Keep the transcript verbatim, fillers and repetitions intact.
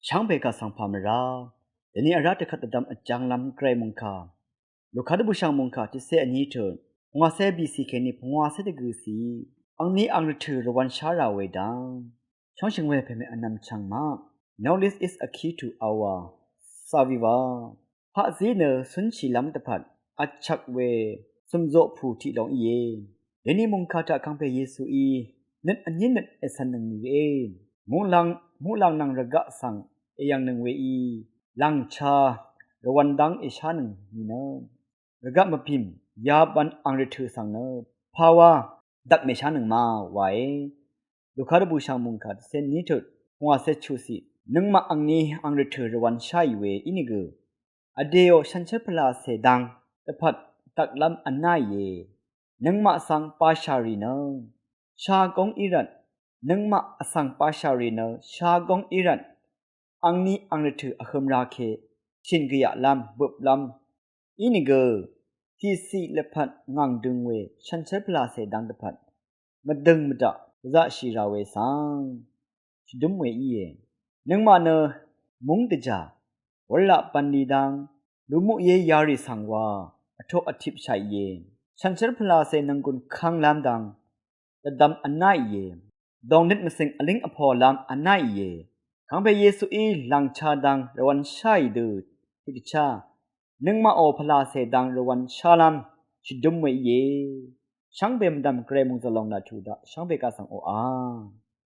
Shvngbe kaq svng pà mvrá deni vrá dvkvt dvdvm vjvnglvm gvray mungkà, Luka dvbùshv̀ng mungkà tiqsé vní tø pungwàcé bìcì kèní pungwàcé dvgø̀cì, angní ang rvtø̀ rvwv̄n shá rà we dang shóngshø̀ng we pèmè vnvm chv̀ng maq. Knowledge is a key to our survival. Paqzí nø cúnshìlv́m dvpvt vchvk we cø̀mzoq pù tiq long íe. Deni mungkà taq kangpe Yesuí nøt vní nøt ècv̀nnøng nìe. Muqlàng muqlàng nvng rvgaq svng èyv̀ngnøng weí lv̀ngcha rvwv̄n dáng èshánøng nìnø, rvgaq mvpìm yabvn ang rvtø̀ svng nø pàwá dvkmèshánøng ma wae. Luka dvbùshv̀ng mungkà tiqsé vní tø pungwàcé chuqcì, nøngmaq angní ang rvtø̀ rvwv̄n sháì we ínìgø vdèò shànshér pvlàcè dang dvpvt dvklv́m vnáìe. Nøngmaq svng pashà rì nø shagóng í rvt, nøngmaq vsvng pashà rì nø shagóng í rvt, angní ang rvtø̀ vhø̄m rake shìn gvyaqlv́m bøplv́m ínìgø tiqciq lvpat ngàng døng we shànshér pvlàcè dang dvpvt mvdø̀ng mvdaq dvzaqshì rà we svng shvdúm we íe. Nøngmaq nø múng dvjà wurlaq bv̀nlì dang lùmuqyé yarì svng wa vtoq vtipshàìe. Shànshér pvlàcè nònggùn kv́nglv́m dang dvdvm vnáìe. Dòngnøt mvcø̀ng vlíng vpòlv́m vnáìe. Kangpe Yesuí lv̀ngcha dang rvwv̄n sháì dø tiqdvchá nøngmaqò pvlàcè dang rvwv̄n shálv́m shvdúm we íe. Shvngbe mvdv̀m gvray mòngzø̀l lòng laqtu daq shvngbe kaq svng oqà.